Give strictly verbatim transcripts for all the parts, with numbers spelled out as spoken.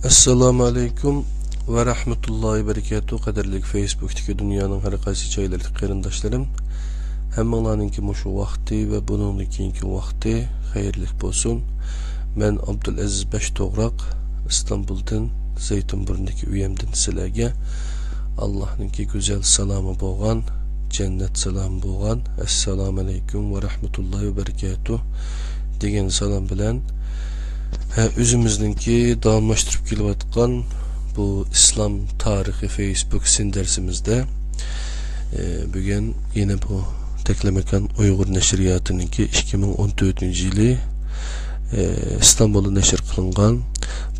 ئەسسالامۇ ئەلەيكۇم ۋە رەھمەتۇللاھى ۋە بەرىكاتۇھ. قەدىرلىك فېيسبۇكتىكى دۇنيانىڭ ھەر قايسى جايلىرىدىكى قېرىنداشلىرىم، ھەممىڭلارنىڭكى مۇشۇ ۋاقتى ۋە بۇنىڭدىن كېيىنكى ۋاقتى خەيرلىك بولسۇن. مەن ئابدۇلئەزىز بەشتوغراق، ئىستانبۇلدىن، زەيتۇنبۇرنىدىكى ئۆيەمدىن سىلەرگە ئاللاھنىڭكى گۈزەل سالامى بولغان، جەننەت سالامى بولغان، ئەسسالامۇ ئەلەيكۇم ۋە رەھمەتۇللاھى ۋە بەرىكاتۇھ دېگەن سالام بىلەن، ھە، ئۆزىمىزنىڭكى داۋاملاشتۇرۇپ كېلىۋاتقان بۇ ئىسلام تارىخى فېيسبۇك سىن دەرسىمىزدە، ئە، بۈگۈن يەنە بۇ تەكلىماكان ئۇيغۇر نەشرىياتىنىڭكى ئىككى مىڭ ئون تۆتىنچى يىلى، ئە، ئىستانبۇلدا نەشر قىلىنغان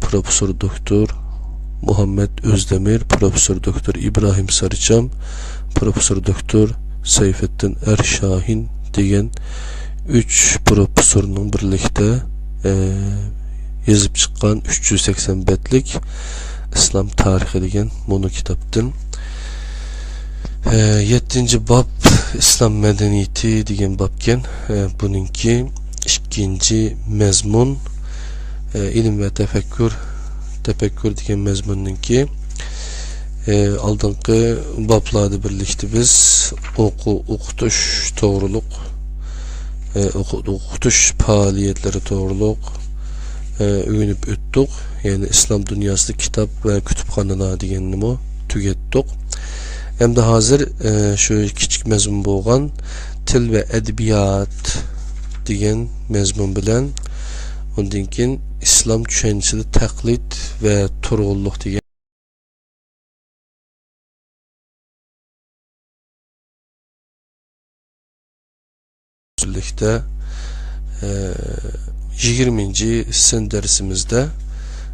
پروفېسسور دوكتور مۇھەممەد ئۆزدەمىر، پروفېسسور دوكتور ئىبراھىم سارچام، پروفېسسور دوكتور سەيفىددىن ئەر شاھىن دېگەن ئۈچ پروفېسسورنىڭ بىرلىكتە، ئە، يېزىپ چىققان ئۈچ يۈز سەكسەن بەتلىك ئىسلام تارىخى دېگەن مۇنۇ كىتابتىن. ئە، يەتتىنچى باب ئىسلام مەدەنىيىتى دېگەن بابكەن. ئە، بۇنىڭكى ئىككىنچى مەزمۇن، ئە، ئىلىم ۋە تەپەككۇر، تەپەككۇر دېگەن مەزمۇننىڭكى، ئە، ئالدىنقى بابلاردا بىرلىكتە بىز ئوقۇ-، ئوقۇتۇش توغرۇلۇق، ئە، ئوقۇ-، ئوقۇتۇش پائالىيەتلىرى توغرۇلۇق، ئە، ئۆگىنىپ ئۆتتۇق. يەنى ئىسلام دۇنياسىدا كىتاب ۋە كۇتۇپخانىلار دېگەننىمۇ تۈگەتتۇق. ئەمدى ھازىر، ئە، شۇ كىچىك مەزمۇن بولغان تىل ۋە ئەدەبىيات دېگەن مەزمۇن بىلەن، ئۇندىن كېيىن ئىسلام چۈشەنچىسىدە تەقلىد ۋە تۇرغۇنلۇق دېگەن ئۈزۈللۈكتە، ئە، يىگىرمىنچى سىن دەرسىمىزدە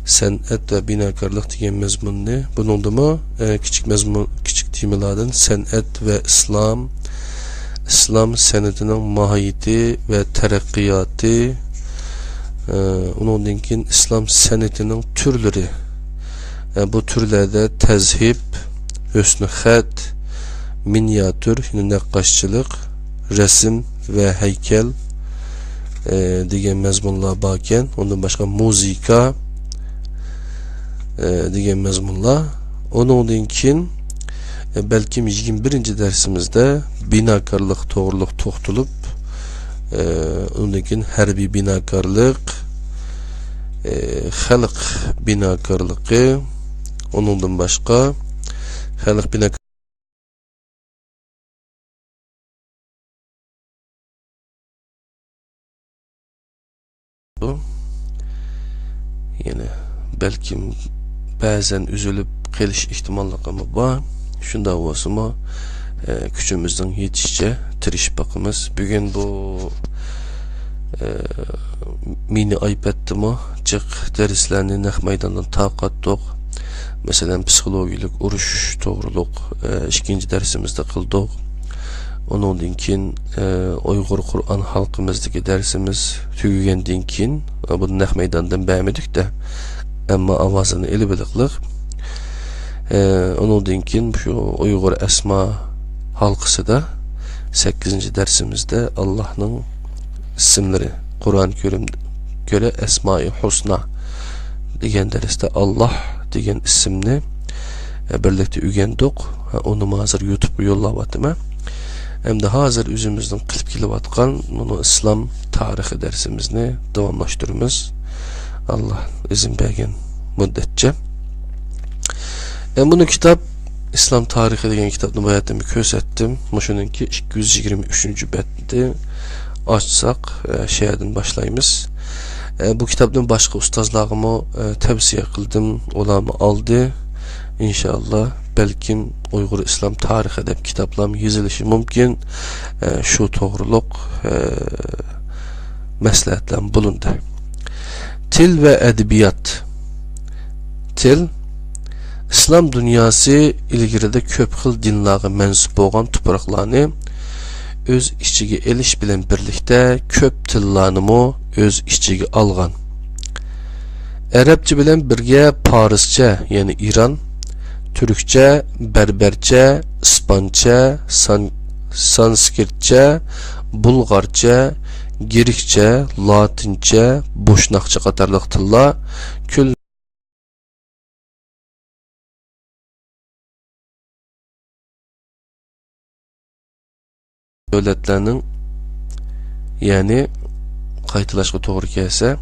سەنئەت ۋە بىناكارلىق دېگەن مەزمۇننى، بۇنىڭدىمۇ، ئە، كىچىك مەزمۇن، كىچىك تېمىلاردىن سەنئەت ۋە ئىسلام، ئىسلام سەنئىتىنىڭ ماھىيىتى ۋە تەرەققىياتى، ئە، ئۇنىڭدىن كېيىن ئىسلام سەنئىتىنىڭ تۈرلىرى، ئە، بۇ تۈرلەردە تەزھىپ، ھۆسنى خەت، مىنىياتۈر، يەنى نەققاشچىلىق، رەسىم ۋە ھەيكەل، ئە، دېگەن مەزمۇنلار باركەن. ئۇندىن باشقا مۇزىكا، ئە، دېگەن مەزمۇنلار. ئۇنىڭدىن كېيىن، ئە، بەلكىم يىگىرمە بىرىنچى دەرسىمىزدە بىناكارلىق توغرۇلۇق توختىلىپ، ئە، ئۇنىڭدىن كېيىن ھەربىي بىناكارلىق، ئە، خەلق بىناكارلىقى، ئۇنىڭدىن باشقا خەلق بىناكارلىقى يەنە بەلكىم بەزەن ئۈزۈلۈپ قېلىش ئېھتىماللىقىمۇ بار. شۇنداق بولسىمۇ، ئە، كۈچىمىزنىڭ يېتىشىچە تىرىشىپ باقىمىز. بۈگۈن بۇ، ئە، مىنى ئايپەدتىمۇ جىق دەرسلەرنى نەق مەيداندىن تارقاتتۇق. مەسىلەن، پسىخولوگىيەلىك ئۇرۇش توغرۇلۇق، ئە، ئىككىنچى دەرسىمىزدە قىلدۇق. ئۇنىڭدىن كېيىن، ئە، ئۇيغۇر قۇرئان ھالقىمىزدىكى دەرسىمىز تۈگىگەندىن كېيىن، ئە، بۇنى نەق مەيداندىن بەرمىدۇق-تە، ئەمما ئاۋازىنى ئېلىۋېلىقلىق. ئە، ئۇنىڭدىن كېيىن شۇ ئۇيغۇر ئەسما ھالقىسىدا سەككىزىنچى دەرسىمىزدە ئاللاھنىڭ ئىسىملىرى، قۇرئان كەرىم كۆرە ئەسمائى ھۇسنا دېگەن دەرستە ئاللاھ دېگەن ئىسىمنى، ئە، بىرلىكتە ئۆگەندۇق. ھە، ئۇنىمۇ ھازىر يۇتۇبقا يوللاۋاتىمەن. ئەمدى ھازىر ئۆزىمىزنىڭ قىلىپ كېلىۋاتقان مۇنۇ ئىسلام تارىخى دەرسىمىزنى داۋاملاشتۇرىمىز. ئاللاھ ئىزىن بەرگەن مۇددەتچە. ئە، مۇنۇ كىتاب، ئىسلام تارىخى دېگەن كىتابنى باياتىن كۆرسەتتىم. مۇشۇنىڭكى ئىككى يۈز يىگىرمە ئۈچىنچى بەتنى ئاچساق، ئە، شۇ يەردىن باشلايمىز. ئە، بۇ كىتابنى باشقا ئۇستازلارغىمۇ، ئە، تەۋسىيە قىلدىم، ئۇلارمۇ ئالدى. ئىنشائاللا، بەلكىم ئۇيغۇر ئىسلام تارىخى دەپ كىتابلارمۇ يېزىلىشى مۇمكىن. ئە، شۇ توغرۇلۇق، ئە، مەسلىھەتلەرمۇ بولۇندى. تىل ۋە ئەدەبىيات. تىل. ئىسلام دۇنياسى ئىلگىرىدە كۆپ خىل دىنلارغا مەنسۇپ بولغان تۇپراقلارنى ئۆز ئىچىگە ئېلىش بىلەن بىرلىكتە، كۆپ تىللارنىمۇ ئۆز ئىچىگە ئالغان. ئەرەبچە بىلەن بىرگە پارسچە، يەنى ئىران، تۈركچە، بەربەرچە، ئىسپانچە، سان-، سانسكرىتچە، بۇلغارچە، گىرىكچە، لاتىنچە، بوشناقچە قاتارلىق تىللار كۈل دۆلەتلەرنىڭ، يەنى قايتىلاشقا توغرا كەلسە،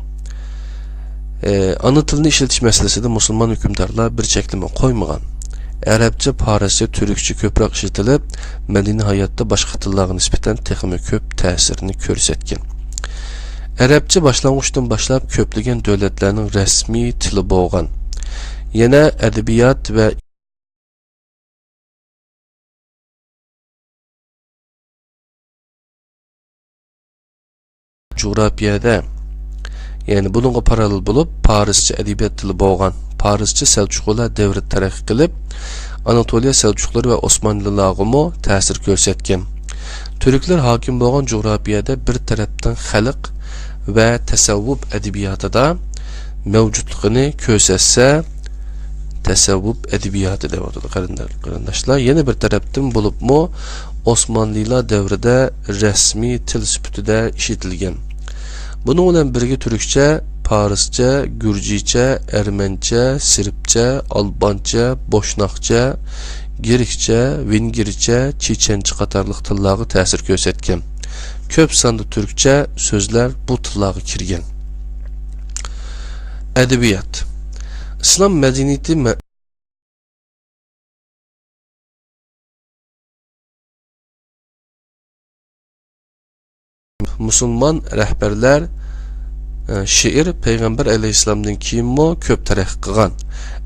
ئى، ئانا تىلنى ئىشلىتىش مەسىلىسىدە مۇسۇلمان ھۆكۈمدارلار بىر چەكلىمە قويمىغان. ئەرەبچە، پارسچە، تۈركچە كۆپرەك ئىشلىتىلىپ، مەدەنىي ھاياتتا باشقا تىللارغا نىسبەتەن تېخىمۇ كۆپ تەسىرىنى كۆرسەتكەن. ئەرەبچە باشلانغۇچتىن باشلاپ كۆپلىگەن دۆلەتلەرنىڭ رەسمىي تىلى بولغان. يەنە ئەدەبىيات ۋە جۇغراپىيەدە، يەنى بۇنىڭغا پاراللېل بولۇپ، پارسچە ئەدەبىيات تىلى بولغان. پارسچە سەلچۇقلار دەۋرىدە تەرەققىي قىلىپ، ئاناتولىيە سەلچۇقلىرى ۋە ئوسمانلىلارغىمۇ تەسىر كۆرسەتكەن. تۈركلەر ھاكىم بولغان جۇغراپىيەدە بىر تەرەپتىن خەلق ۋە تەسەۋۋۇپ ئەدەبىياتىدا مەۋجۇتلۇقىنى كۆرسەتسە، تەسەۋۋۇپ ئەدەبىياتى دەۋاتىدۇ، قېرىنداش-، قېرىنداشلار. يەنە بىر تەرەپتىن بولۇپمۇ، ئوسمانلىلار دەۋرىدە رەسمىي تىل سۈپىتىدە ئىشلىتىلگەن. بۇنىڭ بىلەن بىرگە تۈركچە، پارسچە، گۈرجىچە، ئەرمەنچە، سېربچە، ئالبانچە، بوشناقچە، گىرىكچە، ۋېنگىرچە، چېچەنچە قاتارلىق تىللارغا تەسىر كۆرسەتكەن. كۆپ ساندا تۈركچە سۆزلەر بۇ تىللارغا كىرگەن. ئەدەبىيات. ئىسلام مەدەنىيىتى مە-، مۇسۇلمان رەھبەرلەر، ئە، شېئىر پەيغەمبەر ئەلەيھىسسالامدىن كېيىنمۇ كۆپ تەرەققىي قىلغان.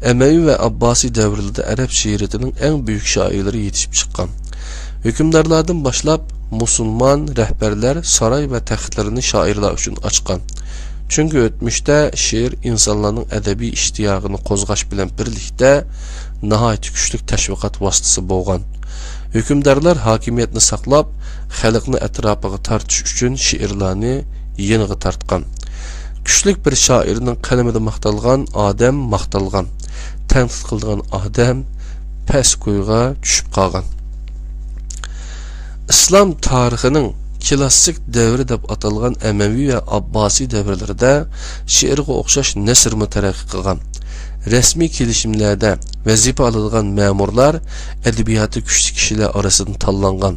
ئەمەۋى ۋە ئابباسىي دەۋرلىرىدە ئەرەب شېئىرىيىتىنىڭ ئەڭ بۈيۈك شائىرلىرى يېتىشىپ چىققان. ھۆكۈمدارلاردىن باشلاپ، مۇسۇلمان رەھبەرلەر ساراي ۋە تەختلىرىنى شائىرلار ئۈچۈن ئاچقان. چۈنكى ئۆتمۈشتە شېئىر ئىنسانلارنىڭ ئەدەبىي ئىشتىياقىنى قوزغاش بىلەن بىرلىكتە ناھايىتى كۈچلۈك تەشۋىقات ۋاسىتىسى بولغان. ھۆكۈمدارلار ھاكىمىيەتنى ساقلاپ، خەلقنى ئەتراپىغا تارتىش ئۈچۈن شېئىرلارنى يېنىغا تارتقان. كۈچلۈك بىر شائىرنىڭ قەلىمىدە ماختالغان ئادەم ماختالغان، تەنقىد قىلىدىغان ئادەم پەس كويغا چۈشۈپ قالغان. ئىسلام تارىخىنىڭ كلاسسىك دەۋرى دەپ ئاتالغان ئەمەۋى ۋە ئابباسىي دەۋرلىرىدە شېئىرغا ئوخشاش نەسرمۇ تەرەققىي قىلغان. رەسمىي كېلىشىملەردە ۋەزىپە ئالىدىغان مەمۇرلار ئەدەبىياتى كۈچلۈك كىشىلەر ئارىسىدىن تاللانغان.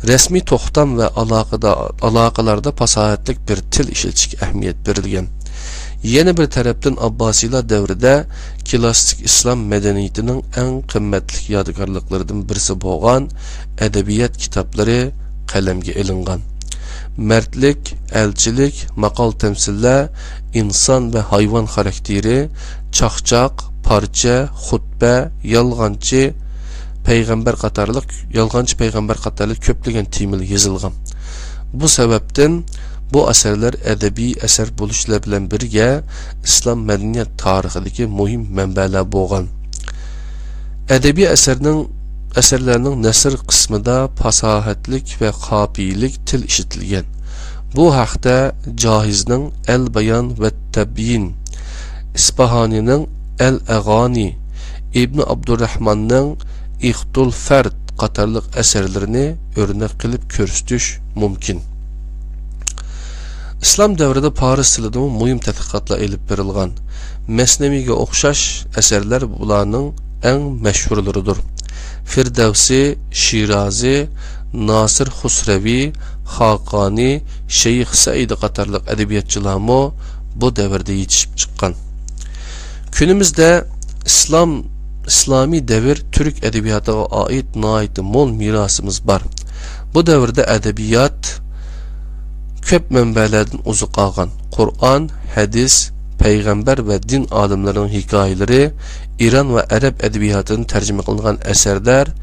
رەسمىي توختام ۋە ئالاقىدا-، ئالاقىلاردا پاساھەتلىك بىر تىل ئىشلىتىشكە ئەھمىيەت بېرىلگەن. يەنە بىر تەرەپتىن، ئابباسىيلار دەۋرىدە كلاسسىك ئىسلام مەدەنىيىتىنىڭ ئەڭ قىممەتلىك يادىكارلىقلىرىدىن بىرسى بولغان ئەدەبىيات كىتابلىرى قەلەمگە ئېلىنغان. مەردلىك، ئەلچىلىك، ماقال-تەمسىللەر، ئىنسان ۋە ھايۋان خاراكتېرى، چاقچاق، پارچە، خۇتبە، يالغانچى پەيغەمبەر قاتارلىق، يالغانچى پەيغەمبەر قاتارلىق كۆپلىگەن تېمىلار يېزىلغان. بۇ سەۋەبتىن بۇ ئەسەرلەر ئەدەبىي ئەسەر بولۇشلار بىلەن بىرگە، ئىسلام مەدەنىيەت تارىخىدىكى مۇھىم مەنبەلەر بولغان. ئەدەبىي ئەسەرنىڭ، ئەسەرلەرنىڭ نەسر قىسمىدا پاساھەتلىك ۋە قاپىيىلىك تىل ئىشلىتىلگەن. بۇ ھەقتە جاھىزنىڭ ئەل-بايان ۋە تەبيىن، ئىسپاھانىنىڭ ئەل-ئەغانى، ئىبنى ئابدۇرراھماننىڭ ئىختۇل فەرد قاتارلىق ئەسەرلىرىنى ئۆرنەك قىلىپ كۆرسىتىش مۇمكىن. ئىسلام دەۋرىدە پارس تىلىدىمۇ مۇھىم تەتقىقاتلار ئېلىپ بېرىلغان. مەسنەۋىگە ئوخشاش ئەسەرلەر بۇلارنىڭ ئەڭ مەشھۇرلىرىدۇر. فىردەۋسى، شىرازى، ناسىر خۇسرەۋى، خاقانى، شەيخ سەئىدى قاتارلىق ئەدەبىياتچىلارمۇ بۇ دەۋردە يېتىشىپ چىققان. كۈنىمىزدە ئىسلام، ئىسلامىي دەۋر تۈرك ئەدەبىياتىغا ئائىت ناھايىتى مول مىراسىمىز بار. بۇ دەۋردە ئەدەبىيات كۆپ مەنبەلەردىن ئوزۇق ئالغان. قۇرئان، ھەدىس، پەيغەمبەر ۋە دىن ئالىملىرىنىڭ ھېكايىلىرى ئىران ۋە ئەرەب ئەدەبىياتىدىن تەرجىمە قىلىنغان ئەسەرلەر،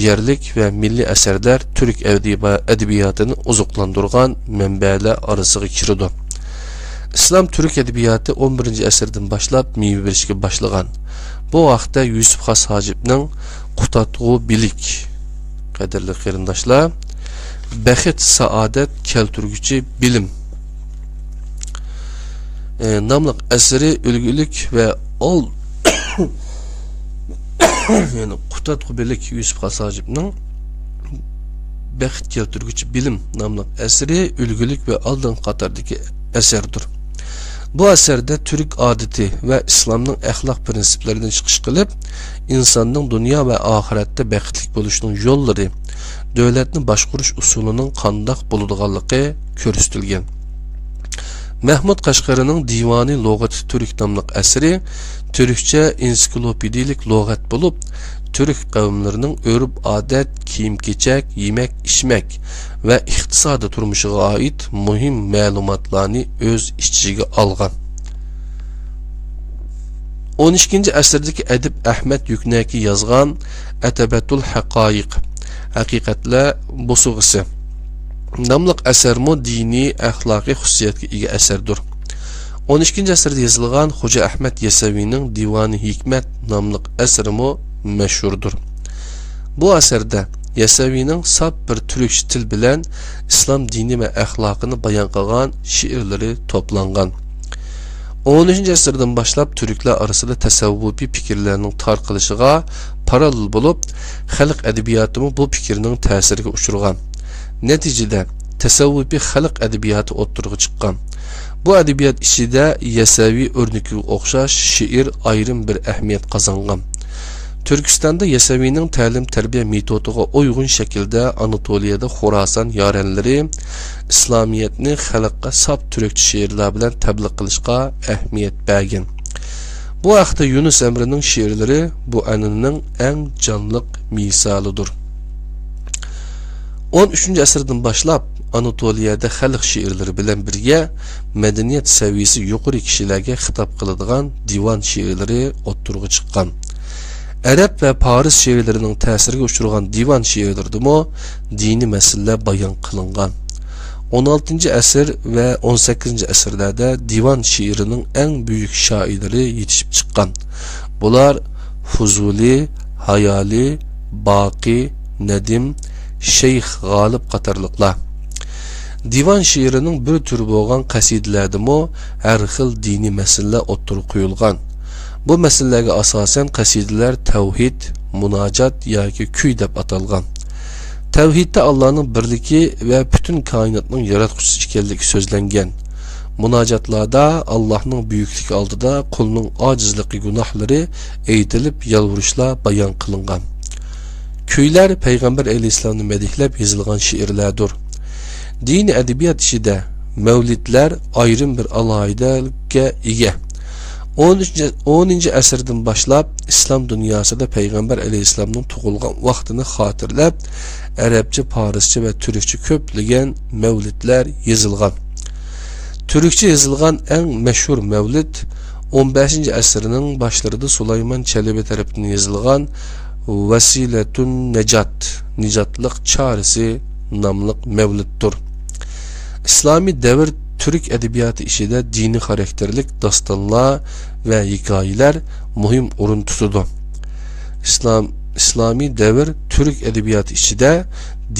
يەرلىك ۋە مىللىي ئەسەرلەر تۈرك ئەدىبا-، ئەدەبىياتىنى ئوزۇقلاندۇرغان مەنبەلەر ئارىسىغا كىرىدۇ. ئىسلام تۈرك ئەدەبىياتى ئون بىرىنچى ئەسىردىن باشلاپ مېۋە بېرىشكە باشلىغان. بۇ ھەقتە يۈسۈپ خاس ھاجىپنىڭ قۇتادغۇ بىلىك، قەدىرلىك قېرىنداشلار، بەخت، سائادەت كەلتۈرگۈچى بىلىم، ئى، ناملىق ئەسىرى ئۈلگىلىك ۋە ئال-، يەنى قۇتادغۇ بىلىك يۈسۈپ خاس ھاجىپنىڭ بەخت كەلتۈرگۈچى بىلىم ناملىق ئەسىرى ئۈلگىلىك ۋە ئالدىنقى قاتاردىكى ئەسەردۇر. بۇ ئەسەردە تۈرك ئادىتى ۋە ئىسلامنىڭ ئەخلاق پىرىنسىپلىرىدىن چىقىش قىلىپ، ئىنساننىڭ دۇنيا ۋە ئاخىرەتتە بەختلىك بولۇشىنىڭ يوللىرى، دۆلەتنى باشقۇرۇش ئۇسۇلىنىڭ قانداق بولىدىغانلىقى كۆرسىتىلگەن. مەھمۇد قەشقەرىنىڭ دىۋانى لۇغەتى تۈرك ناملىق ئەسىرى تۈركچە ئېنسىكلوپېدىيىلىك لۇغەت بولۇپ، تۈرك قەۋملىرىنىڭ ئۆرپ-ئادەت، كىيىم-كېچەك، يېمەك-ئىچمەك ۋە ئىقتىسادىي تۇرمۇشىغا ئائىت مۇھىم مەلۇماتلارنى ئۆز ئىچىگە ئالغان. ئون ئىككىنچى ئەسىردىكى ئەدىب ئەھمەد يۈكنەكى يازغان ئەتەبەتۇل ھەقايىق، ھەقىقەتلەر بوسۇغىسى ناملىق ئەسەرمۇ دىنىي، ئەخلاقىي خۇسۇسىيەتكە ئىگە ئەسەردۇر. ئون ئىككىنچى ئەسىردە يېزىلغان خوجا ئەھمەد يەسەۋىنىڭ دىۋانى ھېكمەت ناملىق ئەسىرىمۇ مەشھۇردۇر. بۇ ئەسەردە يەسەۋىنىڭ ساپ بىر تۈركچە تىل بىلەن ئىسلام دىنى ۋە ئەخلاقىنى بايان قىلغان شېئىرلىرى توپلانغان. ئون ئۈچىنچى ئەسىردىن باشلاپ تۈركلەر ئارىسىدا تەسەۋۋۇپىي پىكىرلەرنىڭ تارقىلىشىغا پاراللېل بولۇپ، خەلق ئەدەبىياتىمۇ بۇ پىكىرنىڭ تەسىرىگە ئۇچرىغان. نەتىجىدە، تەسەۋۋۇپىي خەلق ئەدەبىياتى ئوتتۇرىغا چىققان. بۇ ئەدەبىيات ئىچىدە يەسەۋى ئۆرنىكىگە ئوخشاش شېئىر ئايرىم بىر ئەھمىيەت قازانغان. تۈركىستاندا يەسەۋىنىڭ تەلىم-تەربىيە مېتودىغا ئۇيغۇن شەكىلدە ئاناتولىيەدە خوراسان يارەنلىرى ئىسلامىيەتنى خەلققە ساپ تۈركچە شېئىرلار بىلەن تەبلىغ قىلىشقا ئەھمىيەت بەرگەن. بۇ ھەقتە يۇنۇس ئەمرىنىڭ شېئىرلىرى بۇ ئەنئەنىنىڭ ئەڭ جانلىق مىسالىدۇر. ئون ئۈچىنچى ئەسىردىن باشلاپ ئاناتولىيەدە خەلق شېئىرلىرى بىلەن بىرگە مەدەنىيەت سەۋىيەسى يۇقىرى كىشىلەرگە خىتاب قىلىدىغان دىۋان شېئىرلىرى ئوتتۇرىغا چىققان. ئەرەب ۋە پارس شېئىرلىرىنىڭ تەسىرىگە ئۇچرىغان دىۋان شېئىرلىرىدىمۇ دىنىي مەسىلىلەر بايان قىلىنغان. ئون ئالتىنچى ئەسىر ۋە ئون سەككىزىنچى ئەسىرلەردە دىۋان شېئىرىنىڭ ئەڭ بۈيۈك شائىرلىرى يېتىشىپ چىققان. بۇلار فۇزۇلى، ھايالى، باقى، نەدىم، شەيخ غالىب قاتارلىقلار. دىۋان شېئىرىنىڭ بىر تۈرى بولغان قەسىدىلەردىمۇ ھەر خىل دىنىي مەسىلىلەر ئوتتۇرىغا قويۇلغان. بۇ مەسىلىلەرگە ئاساسەن قەسىدىلەر تەۋھىد، مۇناجات ياكى كۈي دەپ ئاتالغان. تەۋھىدتە ئاللانىڭ بىرلىكى ۋە پۈتۈن كائىناتنىڭ ياراتقۇچىسى ئىكەنلىكى سۆزلەنگەن. مۇناجاتلاردا ئاللانىڭ بۈيۈكلۈكى ئالدىدا قۇلنىڭ ئاجىزلىقى، گۇناھلىرى ئېيتىلىپ، يالۋۇرۇشلار بايان قىلىنغان. كۈيلەر پەيغەمبەر ئەلەيھىسسالامنى مەدھلەپ يېزىلغان شېئىرلاردۇر. دىنىي ئەدەبىيات ئىچىدە مەۋلىدلەر ئايرىم بىر ئالاھىدىلىككە ئىگە. ئون ئۈچىنچى، ئونىنچى ئەسىردىن باشلاپ ئىسلام دۇنياسىدا پەيغەمبەر ئەلەيھىسسالامنىڭ تۇغۇلغان ۋاقتىنى خاتىرىلەپ، ئەرەبچە، پارسچە ۋە تۈركچە كۆپلىگەن مەۋلىدلەر يېزىلغان. تۈركچە يېزىلغان ئەڭ مەشھۇر مەۋلىد ئون بەشىنچى ئەسىرنىڭ باشلىرىدا سۇلايمان چەلبى تەرىپىدىن يېزىلغان ۋەسىلەتۇن نەجات، نىجاتلىق چارىسى ناملىق مەۋلىدتۇر. ئىسلامىي دەۋر تۈرك ئەدەبىياتى ئىچىدە دىنىي خاراكتېرلىك داستانلار ۋە ھېكايىلەر مۇھىم ئورۇن تۇتىدۇ. ئىسلام، ئىسلامىي دەۋر تۈرك ئەدەبىياتى ئىچىدە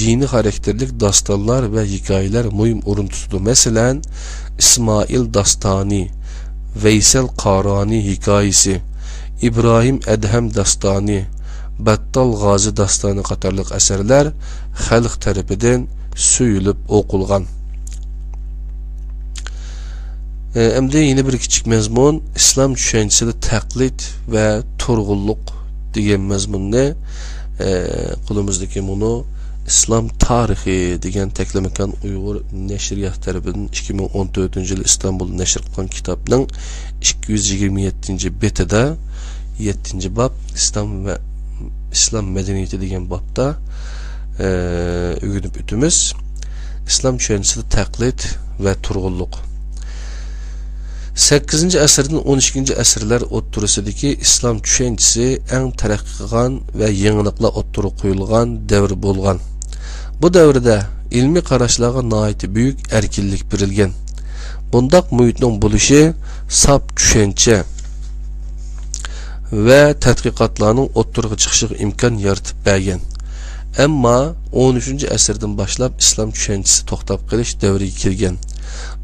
دىنىي خاراكتېرلىك داستانلار ۋە ھېكايىلەر مۇھىم ئورۇن تۇتىدۇ. مەسىلەن، ئىسمائىل داستانى، ۋەيسەل قارانى ھېكايىسى، ئىبراھىم ئەدھەم داستانى، بەتتال غازى داستانى قاتارلىق ئەسەرلەر خەلق تەرىپىدىن سۆيۈلۈپ ئوقۇلغان. ئە، ئەمدى يەنە بىر كىچىك مەزمۇن، ئىسلام چۈشەنچىسىدە تەقلىد ۋە تۇرغۇنلۇق دېگەن مەزمۇننى، ئە، قولىمىزدىكى مۇنۇ ئىسلام تارىخى دېگەن تەكلىماكان ئۇيغۇر نەشرىياتى تەرىپىدىن ئىككى مىڭ ئون تۆتىنچى يىلى ئىستانبۇلدا نەشر قىلغان كىتابنىڭ ئىككى يۈز يىگىرمە يەتتىنچى بېتىدە، يەتتىنچى باب، ئىسلام ۋە ئىسلام مەدەنىيىتى دېگەن بابتا، ئە، ئۆگىنىپ ئۆتىمىز. ئىسلام چۈشەنچىسىدە تەقلىد ۋە تۇرغۇنلۇق. سەككىزىنچى ئەسىردىن ئون ئىككىنچى ئەسىرلەر ئوتتۇرىسىدىكى ئىسلام چۈشەنچىسى ئەڭ تەرەققىي قىلغان ۋە يېڭىلىقلار ئوتتۇرىغا قويۇلغان دەۋر بولغان. بۇ دەۋردە ئىلمىي قاراشلارغا ناھايىتى بۈيۈك ئەركىنلىك بېرىلگەن. بۇنداق مۇھىتنىڭ بولۇشى ساپ چۈشەنچە ۋە تەتقىقاتلارنىڭ ئوتتۇرىغا چىقىشىغا ئىمكان يارىتىپ بەرگەن. ئەمما ئون ئۈچىنچى ئەسىردىن باشلاپ ئىسلام چۈشەنچىسى توختاپ قېلىش دەۋرىگە كىرگەن.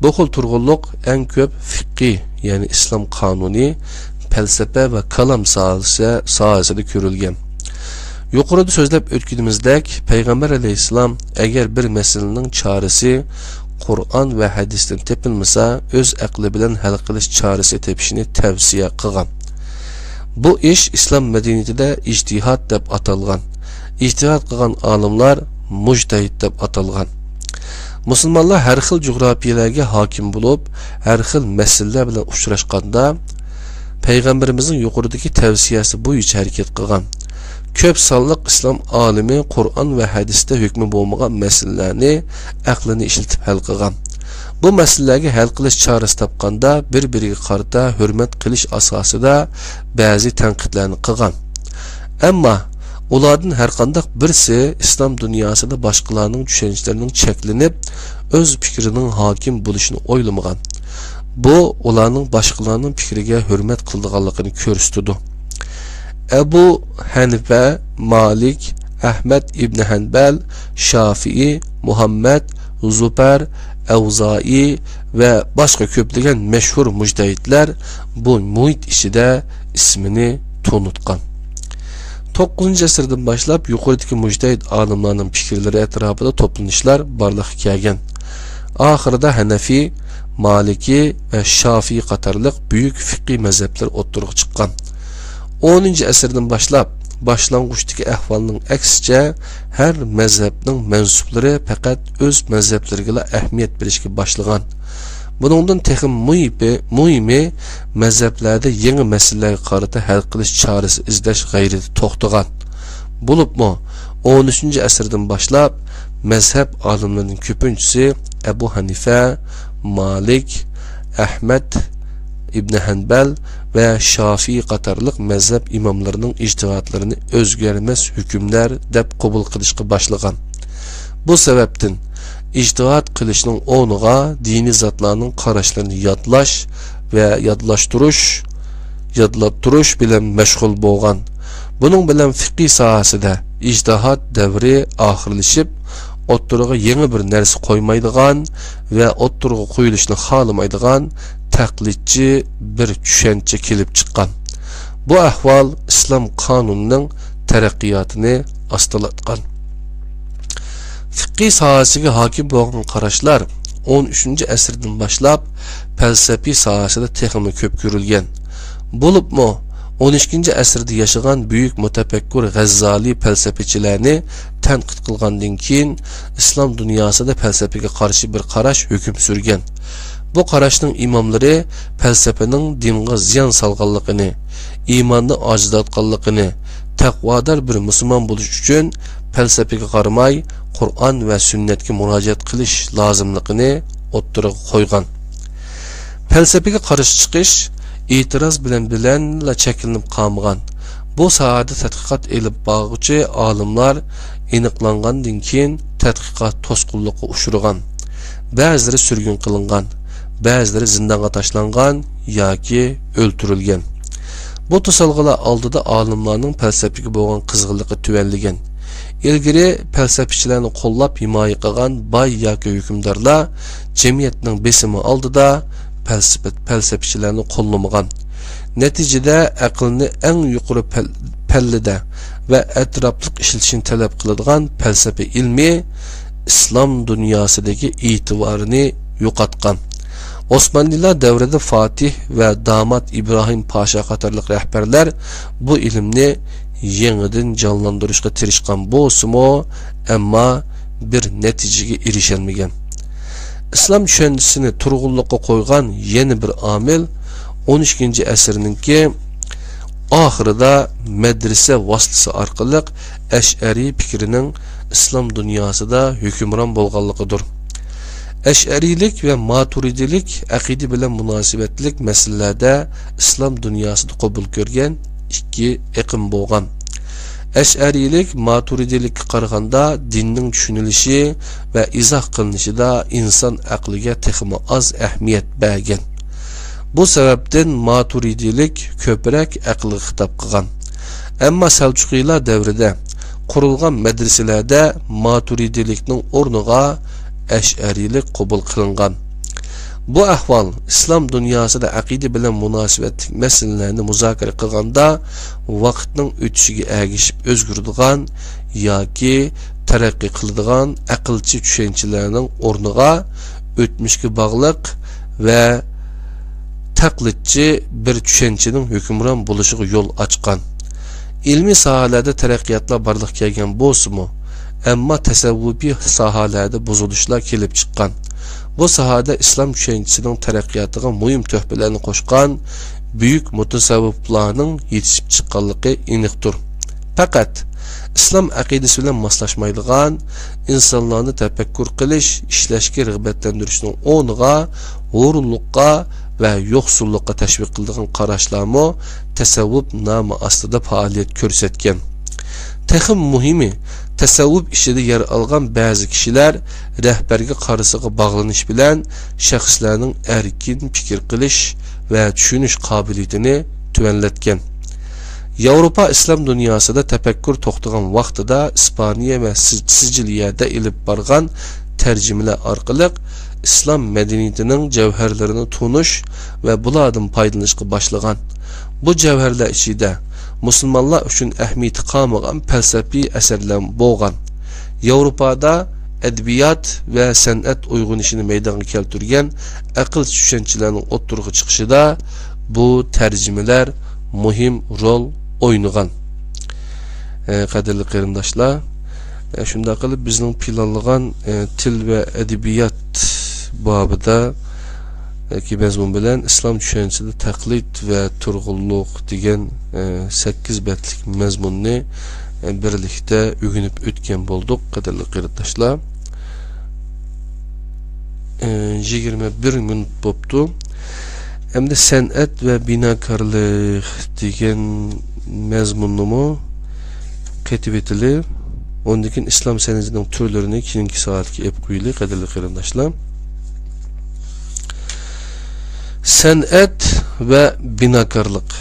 بۇ خىل تۇرغۇنلۇق ئەڭ كۆپ فىققى، يەنى ئىسلام قانۇنى، پەلسەپە ۋە كالام ساھەسى، ساھەسىدە كۆرۈلگەن. يۇقىرىدا سۆزلەپ ئۆتكىنىمىزدەك، پەيغەمبەر ئەلەيھىسسالام ئەگەر بىر مەسىلىنىڭ چارىسى قۇرئان ۋە ھەدىستىن تېپىلمىسا، ئۆز ئەقلى بىلەن ھەل قىلىش چارىسى تېپىشنى تەۋسىيە قىلغان. بۇ ئىش ئىسلام مەدەنىيىتىدە ئىجتىھاد دەپ ئاتالغان. ئىجتىھاد قىلغان ئالىملار مۇجتەھىد دەپ ئاتالغان. مۇسۇلمانلار ھەر خىل جۇغراپىيەلەرگە ھاكىم بولۇپ، ھەر خىل مەسىلىلەر بىلەن ئۇچراشقاندا، پەيغەمبىرىمىزنىڭ يۇقىرىدىكى تەۋسىيەسى بويىچە ھەرىكەت قىلغان. كۆپ سانلىق ئىسلام ئالىمى قۇرئان ۋە ھەدىستە ھۆكمى بولمىغان مەسىلىلەرنى ئەقلىنى ئىشلىتىپ ھەل قىلغان. بۇ مەسىلىلەرگە ھەل قىلىش چارىسى تاپقاندا، بىر-بىرىگە قارىتا ھۆرمەت قىلىش ئاساسىدا بەزى تەنقىدلەرنى قىلغان. ئەمما ئۇلاردىن ھەرقانداق بىرسى ئىسلام دۇنياسىدا باشقىلارنىڭ چۈشەنچىلىرىنىڭ چەكلىنىپ، ئۆز پىكرىنىڭ ھاكىم بولۇشىنى ئويلىمىغان. بۇ ئۇلارنىڭ باشقىلارنىڭ پىكرىگە ھۆرمەت قىلىدىغانلىقىنى كۆرسىتىدۇ. ئەبۇ ھەنىفە، مالىك، ئەھمەد ئىبنى ھەنبەل، شافىئى، مۇھەممەد، زۇپەر، ئەۋزائىي ۋە باشقا كۆپلىگەن مەشھۇر مۇجتەھىدلەر بۇ مۇھىت ئىچىدە ئىسمىنى تونۇتقان. توققۇزىنچى ئەسىردىن باشلاپ يۇقىرىدىكى مۇجتەھىد ئالىملارنىڭ پىكىرلىرى ئەتراپىدا توپلىنىشلار بارلىققا كەلگەن. ئاخىرىدا ھەنەفىي، مالىكىي ۋە شافىئىي قاتارلىق بۈيۈك فىقھىي مەزھەپلەر ئوتتۇرىغا چىققان. ئونىنچى ئەسىردىن باشلاپ، باشلانغۇچتىكى ئەھۋالنىڭ ئەكسىچە، ھەر مەزھەپنىڭ مەنسۇپلىرى پەقەت ئۆز مەزھەپلىرىگىلا ئەھمىيەت بېرىشكە باشلىغان. بۇنىڭدىن تېخىمۇ مۇھىمى، مۇھىمى، مەزھەپلەردە يېڭى مەسىلىلەرگە قارىتا ھەل قىلىش چارىسى ئىزدەش غەيرىتى توختىغان. بولۇپمۇ، ئون ئۈچىنچى ئەسىردىن باشلاپ، مەزھەپ ئالىملىرىنىڭ كۆپىنچىسى ئەبۇ ھەنىفە، مالىك، ئەھمەد ئىبنى ھەنبەل ۋە شافىئىي قاتارلىق مەزھەپ ئىماملىرىنىڭ ئىجتىھاتلىرىنى ئۆزگەرمەس ھۆكۈملەر دەپ قوبۇل قىلىشقا باشلىغان. بۇ سەۋەبتىن، ئىجتىھات قىلىشنىڭ ئورنىغا دىنىي زاتلارنىڭ قاراشلىرىنى يادلاش ۋە يادلاشتۇرۇش، يادلاتتۇرۇش بىلەن مەشغۇل بولغان. بۇنىڭ بىلەن فىقھىي ساھەسىدە ئىجتىھات دەۋرى ئاخىرلىشىپ، ئوتتۇرىغا يېڭى بىر نەرسە قويمايدىغان ۋە ئوتتۇرىغا قويۇلۇشنى خالىمايدىغان تەقلىدچى بىر چۈشەنچە كېلىپ چىققان. بۇ ئەھۋال ئىسلام قانۇنىنىڭ تەرەققىياتىنى ئاستىلاتقان. فىقھىي ساھەسىگە ھاكىم بولغان قاراشلار ئون ئۈچىنچى ئەسىردىن باشلاپ پەلسەپىي ساھەسىدە تېخىمۇ كۆپ كۆرۈلگەن. بولۇپمۇ، ئون ئىككىنچى ئەسىردە ياشىغان بۈيۈك مۇتەپەككۇر غەززالى پەلسەپىچىلەرنى تەنقىد قىلغاندىن كېيىن، ئىسلام دۇنياسىدا پەلسەپىگە قارشى بىر قاراش ھۆكۈم سۈرگەن. بۇ قاراشنىڭ ئىماملىرى پەلسەپىنىڭ دىنغا زىيان سالغانلىقىنى، ئىماننى ئاجىزلاتقانلىقىنى، تەقۋادار بىر مۇسۇلمان بولۇش ئۈچۈن پەلسەپىگە قارىماي، قۇرئان ۋە سۈننەتكە مۇراجىئەت قىلىش لازىملىقىنى ئوتتۇرىغا قويغان. پەلسەپىگە قارشى چىقىش ئېتىراز بىلەن بىلەنلا چەكلىنىپ قالمىغان. بۇ ساھەدە تەتقىقات ئېلىپ بارغۇچى ئالىملار ئېنىقلانغاندىن كېيىن تەتقىقات توسقۇنلۇققا ئۇچرىغان. بەزىلىرى سۈرگۈن قىلىنغان، بەزىلىرى زىندانغا تاشلانغان ياكى ئۆلتۈرۈلگەن. بۇ توسالغۇلار ئالدىدا ئالىملارنىڭ پەلسەپىگە بولغان قىزغىنلىقى تۆۋەنلىگەن. ئىلگىرى پەلسەپىچىلەرنى قوللاپ ھىمايە قىلغان باي ياكى ھۆكۈمدارلار جەمئىيەتنىڭ بېسىمى ئالدىدا پەلسەپە، پەلسەپىچىلەرنى قوللىمىغان. نەتىجىدە، ئەقىلنى ئەڭ يۇقىرى پەل-، پەللىدە ۋە ئەتراپلىق ئىشلىتىشنى تەلەپ قىلىدىغان پەلسەپە ئىلمى ئىسلام دۇنياسىدىكى ئېتىبارىنى يوقاتقان. ئوسمانلىلار دەۋرىدە فاتىھ ۋە دامات ئىبراھىم پاشا قاتارلىق رەھبەرلەر بۇ ئىلىمنى يېڭىدىن جانلاندۇرۇشقا تىرىشقان بولسىمۇ، ئەمما بىر نەتىجىگە ئېرىشەلمىگەن. ئىسلام چۈشەنچىسىنى تۇرغۇنلۇققا قويغان يەنە بىر ئامىل ئون ئىككىنچى ئەسىرنىڭكى ئاخىرىدا مەدرىسە ۋاسىتىسى ئارقىلىق ئەشئەرىي پىكرىنىڭ ئىسلام دۇنياسىدا ھۆكۈمران بولغانلىقىدۇر. ئەشئەرىيلىك ۋە ماتۇرىدىيلىك ئەقىدە بىلەن مۇناسىۋەتلىك مەسىلىلەردە ئىسلام دۇنياسىدا قوبۇل كۆرگەن ئىككى ئېقىم بولغان. ئەشئەرىيلىك ماتۇرىدىيلىككە قارىغاندا دىننىڭ چۈشىنىلىشى ۋە ئىزاھ قىلىنىشىدا ئىنسان ئەقلىگە تېخىمۇ ئاز ئەھمىيەت بەرگەن. بۇ سەۋەبتىن ماتۇرىدىيلىك كۆپرەك ئەقىلگە خىتاب قىلغان. ئەمما سەلجۇقىيلار دەۋرىدە قۇرۇلغان مەدرىسىلەردە ماتۇرىدىيلىكنىڭ ئورنىغا ئەشئەرىيلىك قوبۇل قىلىنغان. بۇ ئەھۋال ئىسلام دۇنياسىدا ئەقىدە بىلەن مۇناسىۋەتلىك مەسىلىلەرنى مۇزاكىرە قىلغاندا ۋاقىتنىڭ ئۆتۈشىگە ئەگىشىپ ئۆزگىرىدىغان ياكى تەرەققىي قىلىدىغان ئەقىلچى چۈشەنچىلەرنىڭ ئورنىغا ئۆتمۈشكە باغلىق ۋە تەقلىدچى بىر چۈشەنچىنىڭ ھۆكۈمران بولۇشىغا يول ئاچقان. ئىلمىي ساھەلەردە تەرەققىياتلار بارلىققا كەلگەن بولسىمۇ، ئەمما تەسەۋۋۇپىي ساھەلەردە بۇزۇلۇشلار كېلىپ چىققان. بۇ ساھەدە ئىسلام چۈشەنچىسىنىڭ تەرەققىياتىغا مۇھىم تۆھپىلەرنى قوشقان بۈيۈك مۇتەسەۋۋۇپلارنىڭ يېتىشىپ چىققانلىقى ئېنىقتۇر. پەقەت ئىسلام ئەقىدىسى بىلەن ماسلاشمايدىغان، ئىنسانلارنى تەپەككۇر قىلىش، ئىشلەشكە رىغبەتلەندۈرۈشنىڭ ئورنىغا ھۇرۇنلۇققا ۋە يوقسۇللۇققا تەشۋىق قىلىدىغان قاراشلارمۇ تەسەۋۋۇپ نامى ئاستىدا پائالىيەت كۆرسەتكەن. تېخىمۇ مۇھىمى، تەسەۋۋۇپ ئىچىدە يەر ئالغان بەزى كىشىلەر رەھبەرگە قارىسىغا باغلىنىش بىلەن شەخسلەرنىڭ ئەركىن پىكىر قىلىش ۋە چۈشىنىش قابىلىيىتىنى تۆۋەنلەتكەن. ياۋروپا ئىسلام دۇنياسىدا تەپەككۇر توختىغان ۋاقتىدا ئىسپانىيە ۋە سىج-، سىجىلىيەدە ئېلىپ بارغان تەرجىمىلەر ئارقىلىق ئىسلام مەدەنىيىتىنىڭ جەۋھەرلىرىنى تونۇش ۋە بۇلاردىن پايدىلىنىشقا باشلىغان. بۇ جەۋھەرلەر ئىچىدە مۇسۇلمانلار ئۈچۈن ئەھمىيىتى قالمىغان پەلسەپىي ئەسەرلەر بولغان. ياۋروپادا ئەدەبىيات ۋە سەنئەت ئويغىنىشىنى مەيدانغا كەلتۈرگەن ئەقىل چۈشەنچىلەرنىڭ ئوتتۇرىغا چىقىشىدا بۇ تەرجىمىلەر مۇھىم رول ئوينىغان. ئە، قەدىرلىك قېرىنداشلار، ئە، شۇنداق قىلىپ بىزنىڭ پىلانلىغان، ئە، تىل ۋە ئەدەبىيات بابىدا ياكى مەزمۇن بىلەن ئىسلام چۈشەنچىسىدە تەقلىد ۋە تۇرغۇنلۇق دېگەن، ئە، سەككىز بەتلىك مەزمۇننى، ئە، بىرلىكتە ئۆگىنىپ ئۆتكەن بولدۇق، قەدىرلىك قېرىنداشلار. ئە، يىگىرمە بىر مىنۇت بوپتۇ. ئەمدى سەنئەت ۋە بىناكارلىق دېگەن مەزمۇننىمۇ قېتىۋېتىلى. ئۇندىن كېيىن ئىسلام سەنئىتىنىڭ تۈرلىرىنى كېيىنكى سائەتكە ئېلىپ قويىلى، قەدىرلىك قېرىنداشلار. سەنئەت ۋە بىناكارلىق.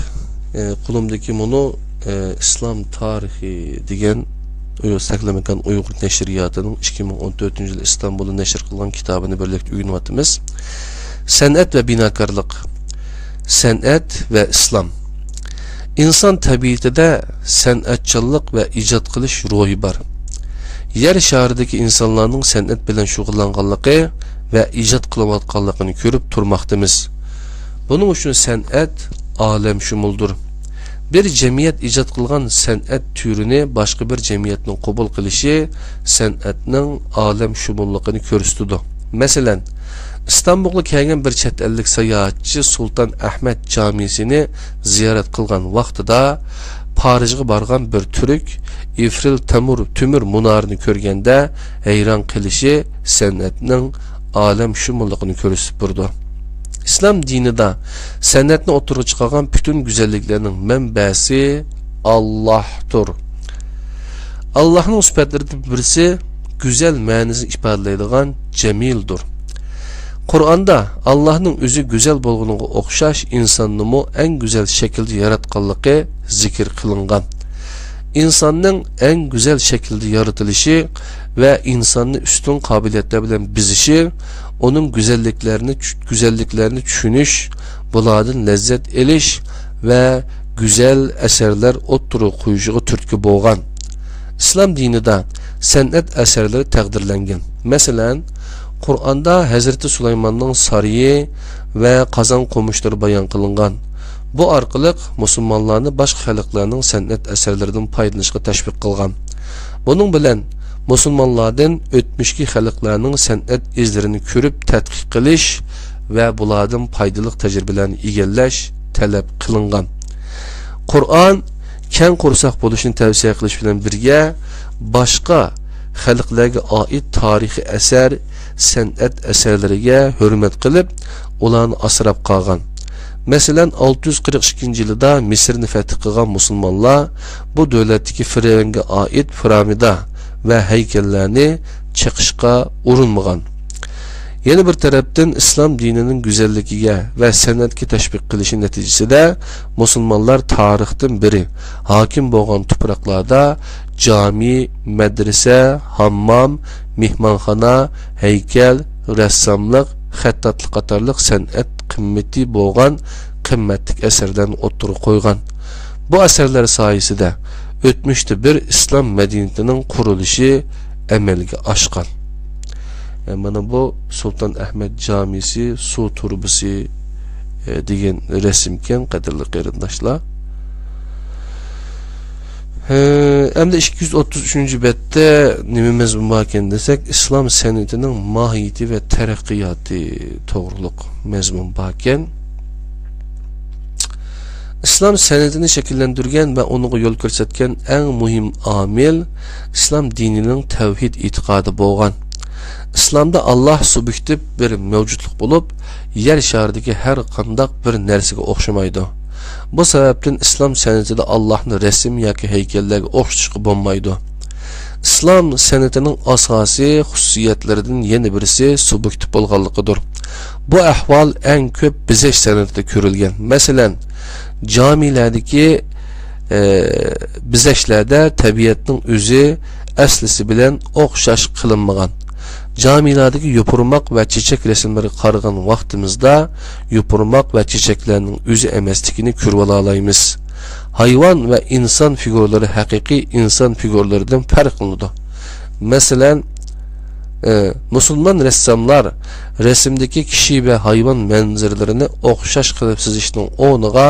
ئە، قولۇمدىكى مۇنۇ، ئە، ئىسلام تارىخى دېگەن ئۇيغۇر سەكلىماكان ئۇيغۇر نەشرىياتىنىڭ ئىككى مىڭ ئون تۆتىنچى يىلى ئىستانبۇلدا نەشر قىلغان كىتابىنى بىرلىكتە ئۆگىنىۋاتىمىز. سەنئەت ۋە بىناكارلىق. سەنئەت ۋە ئىسلام. ئىنسان تەبىئىتىدە سەنئەتچانلىق ۋە ئىجاد قىلىش روھى بار. يەر شارىدىكى ئىنسانلارنىڭ سەنئەت بىلەن شۇغۇللانغانلىقى ۋە ئىجاد قىلىۋاتقانلىقىنى كۆرۈپ تۇرماقتىمىز. بۇنىڭ ئۈچۈن سەنئەت ئالەمشۇمۇلدۇر. بىر جەمئىيەت ئىجاد قىلغان سەنئەت تۈرىنى باشقا بىر جەمئىيەتنىڭ قوبۇل قىلىشى سەنئەتنىڭ ئالەمشۇمۇللۇقىنى كۆرسىتىدۇ. مەسىلەن، ئىستانبۇلغا كەلگەن بىر چەت ئەللىك ساياھەتچى سۇلتان ئەھمەد جامىسىنى زىيارەت قىلغان ۋاقتىدا، پارىژغا بارغان بىر تۈرك ئېفرىل تەمۇر-، تۆمۈر مۇنارىنى كۆرگەندە ھەيران قېلىشى سەنئەتنىڭ ئالەمشۇمۇللۇقىنى كۆرسىتىپ بېرىدۇ. ئىسلام دىنىدا سەنئەتنى ئوتتۇرىغا چىقارغان پۈتۈن گۈزەللىكلەرنىڭ مەنبەسى ئاللاھتۇر. ئاللاھنىڭ سۈپەتلىرىدىن بىرسى گۈزەل مەنىسىنى ئىپادىلەيدىغان جەمىلدۇر. قۇرئاندا ئاللاھنىڭ ئۆزى گۈزەل بولغىنىغا ئوخشاش ئىنساننىمۇ ئەڭ گۈزەل شەكىلدە ياراتقانلىقى زىكىر قىلىنغان. ئىنساننىڭ ئەڭ گۈزەل شەكىلدە يارىتىلىشى ۋە ئىنساننى ئۈستۈن قابىلىيەتلەر بىلەن بېزىشى، ئۇنىڭ گۈزەللىكلەرنى چۈ-، گۈزەللىكلەرنى چۈشىنىش، بۇلاردىن لەززەت ئېلىش ۋە گۈزەل ئەسەرلەر ئوتتۇرىغا قويۇشىغا تۈرتكە بولغان. ئىسلام دىنىدا سەنئەت ئەسەرلىرى تەقدىرلەنگەن. مەسىلەن، قۇرئاندا ھەزرىتى سۇلايماننىڭ سارىيى ۋە قازان قومۇشلىرى بايان قىلىنغان. بۇ ئارقىلىق مۇسۇلمانلارنى باشقا خەلقلەرنىڭ سەنئەت ئەسەرلىرىدىن پايدىلىنىشقا تەشۋىق قىلغان. بۇنىڭ بىلەن مۇسۇلمانلاردىن ئۆتمۈشكى خەلقلەرنىڭ سەنئەت ئىزلىرىنى كۆرۈپ تەتقىق قىلىش ۋە بۇلاردىن پايدىلىق تەجرىبىلەرنى ئىگىلەش تەلەپ قىلىنغان. قۇرئان كەڭ قورساق بولۇشنى تەۋسىيە قىلىش بىلەن بىرگە، باشقا خەلقلەرگە ئائىت تارىخىي ئەسەر، سەنئەت ئەسەرلىرىگە ھۆرمەت قىلىپ، ئۇلارنى ئاسراپ قالغان. مەسىلەن، ئالتە يۈز قىرىق ئىككىنچى يىلىدا مىسىرنى فەتھ قىلغان مۇسۇلمانلار بۇ دۆلەتتىكى فىرئەۋنگە ئائىت پىرامىدا ۋە ھەيكەللەرنى چېقىشقا ئۇرۇنمىغان. يەنە بىر تەرەپتىن، ئىسلام دىنىنىڭ گۈزەللىكىگە ۋە سەنئەتكە تەشۋىق قىلىشى نەتىجىسىدە، مۇسۇلمانلار تارىختىن بېرى ھاكىم بولغان تۇپراقلاردا جامى، مەدرىسە، ھاممام، مېھمانخانا، ھەيكەل، رەسساملىق، خەتتاتلىق قاتارلىق سەنئەت قىممىتى بولغان قىممەتلىك ئەسەرلەرنى ئوتتۇرىغا قويغان. بۇ ئەسەرلەر سايىسىدە ئۆتمۈشتە بىر ئىسلام مەدەنىيىتىنىڭ قۇرۇلۇشى ئەمەلگە ئاشقان. ئە، مانا بۇ سۇلتان ئەھمەد جامىسى، سۇ تۇرۇبىسى، ئە، دېگەن رەسىمكەن، قەدىرلىك قېرىنداشلار. ھە، ئەمدى ئىككى يۈز ئوتتۇز ئۈچىنچى بەتتە نېمە مەزمۇن باركەن دېسەك، ئىسلام سەنئىتىنىڭ ماھىيىتى ۋە تەرەققىياتى توغرۇلۇق مەزمۇن باركەن. ئىسلام سەنئىتىنى شەكىللەندۈرگەن ۋە ئۇنىڭغا يول كۆرسەتكەن ئەڭ مۇھىم ئامىل ئىسلام دىنىنىڭ تەۋھىد ئېتىقادى بولغان. ئىسلامدا ئاللاھ سۇبيېكتىپ بىر مەۋجۇتلۇق بولۇپ، يەر شارىدىكى ھەر قانداق بىر نەرسىگە ئوخشىمايدۇ. بۇ سەۋەبتىن ئىسلام سەنئىتىدە ئاللاھنى رەسىم ياكى ھەيكەللەرگە ئوخشىتىشقا بولمايدۇ. ئىسلام سەنئىتىنىڭ ئاساسىي خۇسۇسىيەتلىرىدىن يەنە بىرسى سۇبيېكتىپ بولغانلىقىدۇر. بۇ ئەھۋال ئەڭ كۆپ بېزەش سەنئىتىدە كۆرۈلگەن. مەسىلەن، جامىلەردىكى، ئە، بېزەشلەردە تەبىئەتنىڭ ئۆزى ئەسلىسى بىلەن ئوخشاش قىلىنمىغان. جامىلەردىكى يوپۇرماق ۋە چېچەك رەسىملىرىگە قارىغان ۋاقتىمىزدا، يوپۇرماق ۋە چېچەكلەرنىڭ ئۆزى ئەمەسلىكىنى كۆرۈۋالالايمىز. ھايۋان ۋە ئىنسان فىگۇرىلىرى ھەقىقىي ئىنسان فىگۇرىلىرىدىن پەرقلىنىدۇ. مەسىلەن، ئى، مۇسۇلمان رەسساملار رەسىمدىكى كىشى ۋە ھايۋان مەنزىرىلىرىنى ئوخشاش قىلىپ سىزىشنىڭ ئورنىغا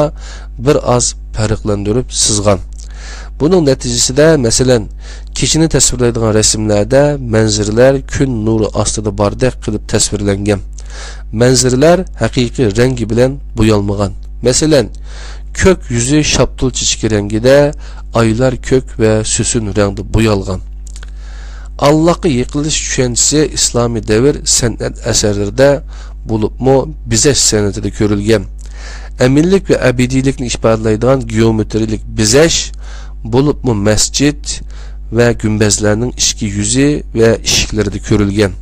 بىر ئاز پەرقلەندۈرۈپ سىزغان. بۇنىڭ نەتىجىسىدە، مەسىلەن، كېچىنى تەسۋىرلەيدىغان رەسىملەردە مەنزىرىلەر كۈن نۇرى ئاستىدا باردەك قىلىپ تەسۋىرلەنگەن. مەنزىرىلەر ھەقىقىي رەڭگى بىلەن بويالمىغان. مەسىلەن، كۆك يۈزى شاپتۇل چېچىكى رەڭگىدە، ئايلار كۆك ۋە سۈسۈن رەڭدە بويالغان. ئاللاھقا يېقىنلىشىش چۈشەنچىسى ئىسلامىي دەۋر سەنئەت ئەسەرلىرىدە، بولۇپمۇ بېزەش سەنئىتىدە كۆرۈلگەن. ئەمىنلىك ۋە ئەبەدىيلىكنى ئىپادىلەيدىغان گېئومېترىيىلىك بېزەش، بولۇپمۇ مەسچىت ۋە گۈمبەزلەرنىڭ ئىچكى يۈزى ۋە ئىشىكلىرىدە كۆرۈلگەن.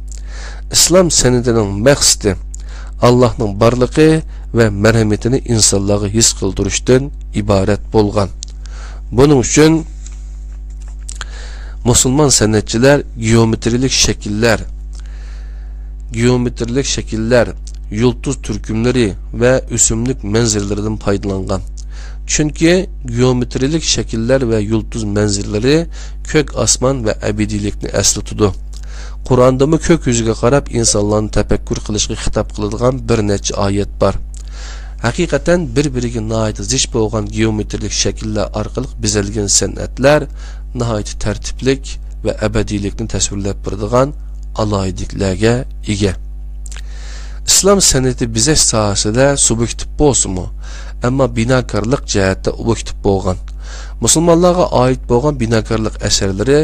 ئىسلام سەنئىتىنىڭ مەقسىتى ئاللاھنىڭ بارلىقى ۋە مەرھەمىتىنى ئىنسانلارغا ھېس قىلدۇرۇشتىن ئىبارەت بولغان. بۇنىڭ ئۈچۈن مۇسۇلمان سەنئەتچىلەر گېئومېترىيىلىك شەكىللەر، گېئومېترىيىلىك شەكىللەر، يۇلتۇز تۈركۈملىرى ۋە ئۆسۈملۈك مەنزىرىلىرىدىن پايدىلانغان. چۈنكى گېئومېترىيىلىك شەكىللەر ۋە يۇلتۇز مەنزىرىلىرى كۆك ئاسمان ۋە ئەبەدىيلىكنى ئەسلىتىدۇ. قۇرئاندىمۇ كۆك يۈزىگە قاراپ ئىنسانلارنى تەپەككۇر قىلىشقا خىتاب قىلىدىغان بىر نەچچە ئايەت بار. ھەقىقەتەن بىر-بىرىگە ناھايىتى زىچ بولغان گېئومېترىيىلىك شەكىللەر ئارقىلىق بېزەلگەن سەنئەتلەر ناھايىتى تەرتىپلىك ۋە ئەبەدىيلىكنى تەسۋىرلەپ بېرىدىغان ئالاھىدىلىكلەرگە ئىگە. ئىسلام سەنئىتى بېزەش ساھەسىدە سۇبيېكتىپ بولسىمۇ، ئەمما بىناكارلىق جەھەتتە ئوبيېكتىپ بولغان. مۇسۇلمانلارغا ئائىت بولغان بىناكارلىق ئەسەرلىرى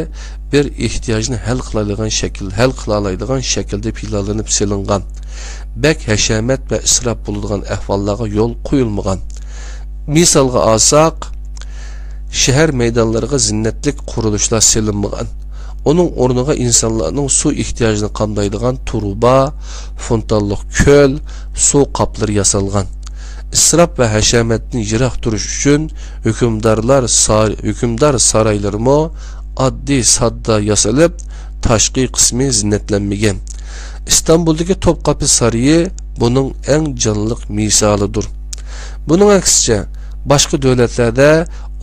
بىر ئېھتىياجنى ھەل قىلالايدىغان شەكىل، ھەل قىلالايدىغان شەكىلدە پىلانلىنىپ سېلىنغان. بەك ھەشەمەت ۋە ئىسراپ بولىدىغان ئەھۋاللارغا يول قويۇلمىغان. مىسالغا ئالساق، شەھەر مەيدانلىرىغا زىننەتلىك قۇرۇلۇشلار سېلىنمىغان. ئۇنىڭ ئورنىغا ئىنسانلارنىڭ سۇ ئېھتىياجىنى قامدايدىغان تۇرۇبا، فونتانلىق كۆل، سۇ قاپلىرى ياسالغان. ئىسراپ ۋە ھەشەمەتتىن يىراق تۇرۇش ئۈچۈن ھۆكۈمدارلار سار-، ھۆكۈمدار سارايلىرىمۇ ئاددىي ساددا ياسىلىپ، تاشقى قىسمى زىننەتلەنمىگەن. ئىستانبۇلدىكى توپقاپى سارىيى بۇنىڭ ئەڭ جانلىق مىسالىدۇر. بۇنىڭ ئەكسىچە، باشقا دۆلەتلەردە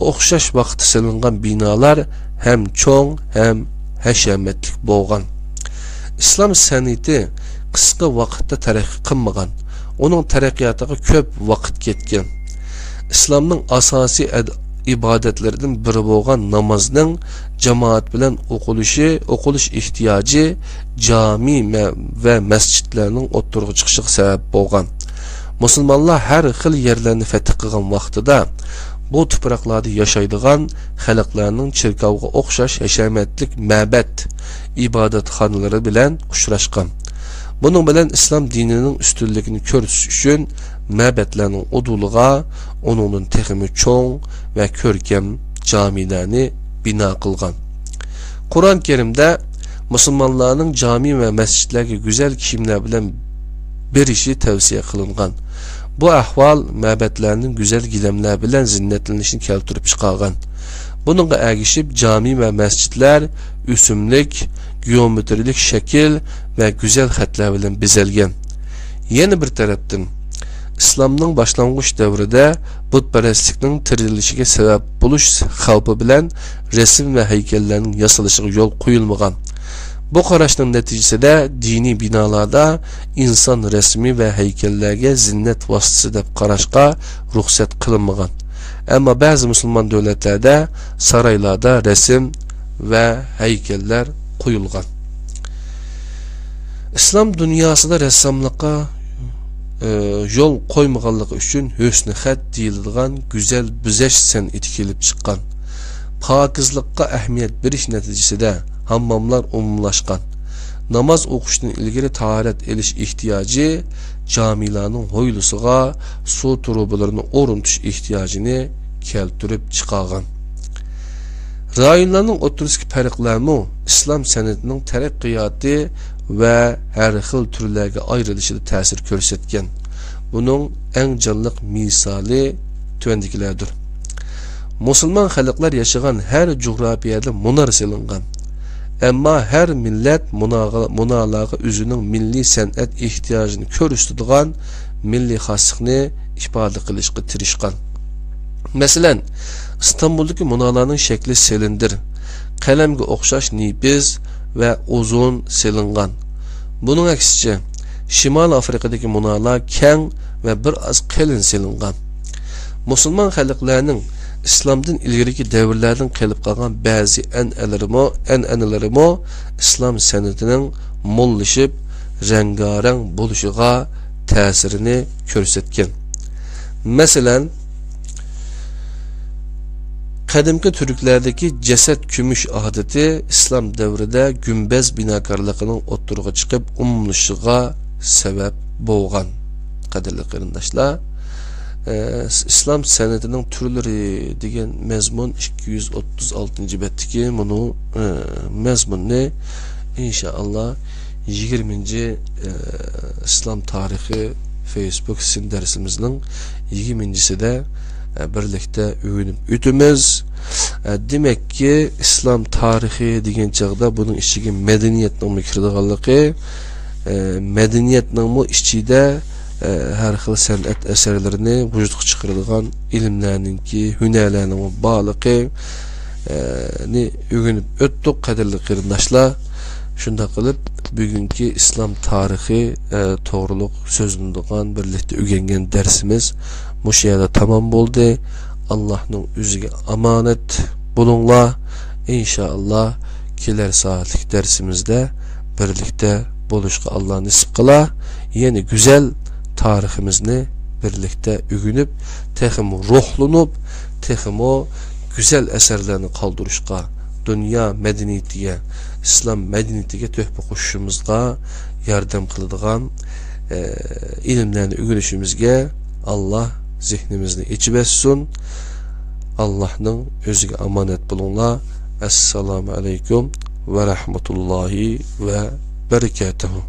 ئوخشاش ۋاقىتتا سېلىنغان بىنالار ھەم چوڭ، ھەم ھەشەمەتلىك بولغان. ئىسلام سەنئىتى قىسقا ۋاقىتتا تەرەققىي قىلمىغان. ئۇنىڭ تەرەققىياتىغا كۆپ ۋاقىت كەتكەن. ئىسلامنىڭ ئاساسىي ئەد-، ئىبادەتلىرىدىن بىرى بولغان نامازنىڭ جامائەت بىلەن ئوقۇلۇشى، ئوقۇلۇش ئېھتىياجى جامى مە-، ۋە مەسچىتلەرنىڭ ئوتتۇرىغا چىقىشىغا سەۋەب بولغان. مۇسۇلمانلار ھەر خىل يەرلەرنى فەتھ قىلغان ۋاقتىدا، بۇ تۇپراقلاردا ياشايدىغان خەلقلەرنىڭ چېركاۋغا ئوخشاش ھەشەمەتلىك مەبەد، ئىبادەتخانىلىرى بىلەن ئۇچراشقان. بۇنىڭ بىلەن ئىسلام دىنىنىڭ ئۈستۈنلۈكىنى كۆرسىتىش ئۈچۈن مەبەدلەرنىڭ ئۇدۇلىغا ئۇنىڭدىن تېخىمۇ چوڭ ۋە كۆركەم جامىلەرنى بىنا قىلغان. قۇرئان كەرىمدە مۇسۇلمانلارنىڭ جامى ۋە مەسچىتلەرگە گۈزەل كىيىملەر بىلەن بېرىشى تەۋسىيە قىلىنغان. بۇ ئەھۋال مەبەدلەرنىڭ گۈزەل گىلەملەر بىلەن زىننەتلىنىشىنى كەلتۈرۈپ چىقارغان. بۇنىڭغا ئەگىشىپ، جامى ۋە مەسچىتلەر ئۆسۈملۈك، گېئومېترىيىلىك شەكىل ۋە گۈزەل خەتلەر بىلەن بېزەلگەن. يەنە بىر تەرەپتىن، ئىسلامنىڭ باشلانغۇچ دەۋرىدە بۇتپەرەسلىكنىڭ تىرىلىشىگە سەۋەب بولۇش خەۋپى بىلەن رەسىم ۋە ھەيكەللەرنىڭ ياسىلىشىغا يول قويۇلمىغان. بۇ قاراشنىڭ نەتىجىسىدە دىنىي بىنالاردا ئىنسان رەسىمى ۋە ھەيكەللەرگە زىننەت ۋاسىتىسى دەپ قاراشقا رۇخسەت قىلىنمىغان. ئەمما بەزى مۇسۇلمان دۆلەتلەردە سارايلاردا رەسىم ۋە ھەيكەللەر قويۇلغان. ئىسلام دۇنياسىدا رەسساملىققا، ئى، يول قويمىغانلىقى ئۈچۈن ھۆسنى خەت دېيىلىدىغان گۈزەل بېزەش سەنئىتى كېلىپ چىققان. پاكىزلىققا ئەھمىيەت بېرىش نەتىجىسىدە ھامماملار ئومۇملاشقان. ناماز ئوقۇشتىن ئىلگىرى تاھارەت ئېلىش ئېھتىياجى جامىلارنىڭ ھويلىسىغا سۇ تۇرۇبىلىرىنى ئورنىتىش ئېھتىياجىنى كەلتۈرۈپ چىقارغان. رايونلارنىڭ ئوتتۇرىسىدىكى پەرقلەرمۇ ئىسلام سەنئىتىنىڭ تەرەققىياتى ۋە ھەر خىل تۈرلەرگە ئايرىلىشىدا تەسىر كۆرسەتكەن. بۇنىڭ ئەڭ جانلىق مىسالى تۆۋەندىكىلەردۇر. مۇسۇلمان خەلقلەر ياشىغان ھەر جۇغراپىيەدە مۇنار سېلىنغان. ئەمما ھەر مىللەت مۇناغا-، مۇنارلارغا ئۆزىنىڭ مىللىي سەنئەت ئېھتىياجىنى كۆرسىتىدىغان مىللىي خاسلىقنى ئىپادە قىلىشقا تىرىشقان. مەسىلەن، ئىستانبۇلدىكى مۇنارلارنىڭ شەكلى سىلىندىر، قەلەمگە ئوخشاش نېپىز ۋە ئۇزۇن سېلىنغان. بۇنىڭ ئەكسىچە، شىمالىي ئافرىقىدىكى مۇنارلار كەڭ ۋە بىر ئاز قېلىن سېلىنغان. مۇسۇلمان خەلقلەرنىڭ ئىسلامدىن ئىلگىرىكى دەۋرلەردىن قېلىپ قالغان بەزى ئەنئەنىلىرىمۇ، ئەنئەنىلىرىمۇ ئىسلام سەنئىتىنىڭ موللىشىپ، رەڭگارەڭ بولۇشىغا تەسىرىنى كۆرسەتكەن. مەسىلەن، قەدىمكى تۈركلەردىكى جەسەت كۆمۈش ئادىتى ئىسلام دەۋرىدە گۈمبەز بىناكارلىقىنىڭ ئوتتۇرىغا چىقىپ ئومۇملىشىشىغا سەۋەب بولغان. قەدىرلىك قېرىنداشلار، ئە، ئىسلام سەنئىتىنىڭ تۈرلىرى دېگەن مەزمۇن ئىككى يۈز ئوتتۇز ئالتىنچى بەتتىكى مۇنۇ، ئە، مەزمۇننى ئىنشائاللا يىگىرمىنچى، ئە، ئىسلام تارىخى فېيسبۇك سىن دەرسىمىزنىڭ يىگىرمىنچىسىدە، ئە، بىرلىكتە ئۆگىنىپ ئۆتىمىز. ئە، دېمەككى، ئىسلام تارىخى دېگەن چاغدا بۇنىڭ ئىچىگە مەدەنىيەتنىڭمۇ كىرىدىغانلىقى، ئە، مەدەنىيەتنىڭمۇ ئىچىدە، ئە، ھەر خىل سەنئەت ئەسەرلىرىنى ۋۇجۇدقا چىقىرىدىغان ئىلىملەرنىڭكى، ھۈنەرلەرنىڭمۇ بارلىقى، ئە، نى ئۆگىنىپ ئۆتتۇق، قەدىرلىك قېرىنداشلار. شۇنداق قىلىپ، بۈگۈنكى ئىسلام تارىخى، ئە، توغرۇلۇق سۆزلىنىدىغان، بىرلىكتە ئۆگەنگەن دەرسىمىز مۇشۇ يەردە تامام بولدى. ئاللاھنىڭ ئۆزىگە ئامانەت بولۇڭلار. ئىنشائاللا، كېلەر سائەتلىك دەرسىمىزدە بىرلىكتە بولۇشقا ئاللا نېسىپ قىلا. يەنە گۈزەل تارىخىمىزنى بىرلىكتە ئۆگىنىپ، تېخىمۇ روھلىنىپ، تېخىمۇ گۈزەل ئەسەرلەرنى قالدۇرۇشقا، دۇنيا مەدەنىيىتىگە، ئىسلام مەدەنىيىتىگە تۆھپە قوشۇشىمىزغا ياردەم قىلىدىغان، ئە، ئىلىملەرنى ئۆگىنىشىمىزگە ئاللا زېھنىمىزنى ئېچىۋەتسۇن. ئاللاھنىڭ ئۆزىگە ئامانەت بولۇڭلار. ئەسسالامۇ ئەلەيكۇم ۋە رەھمەتۇللاھى ۋە بەرىكاتۇھۇ.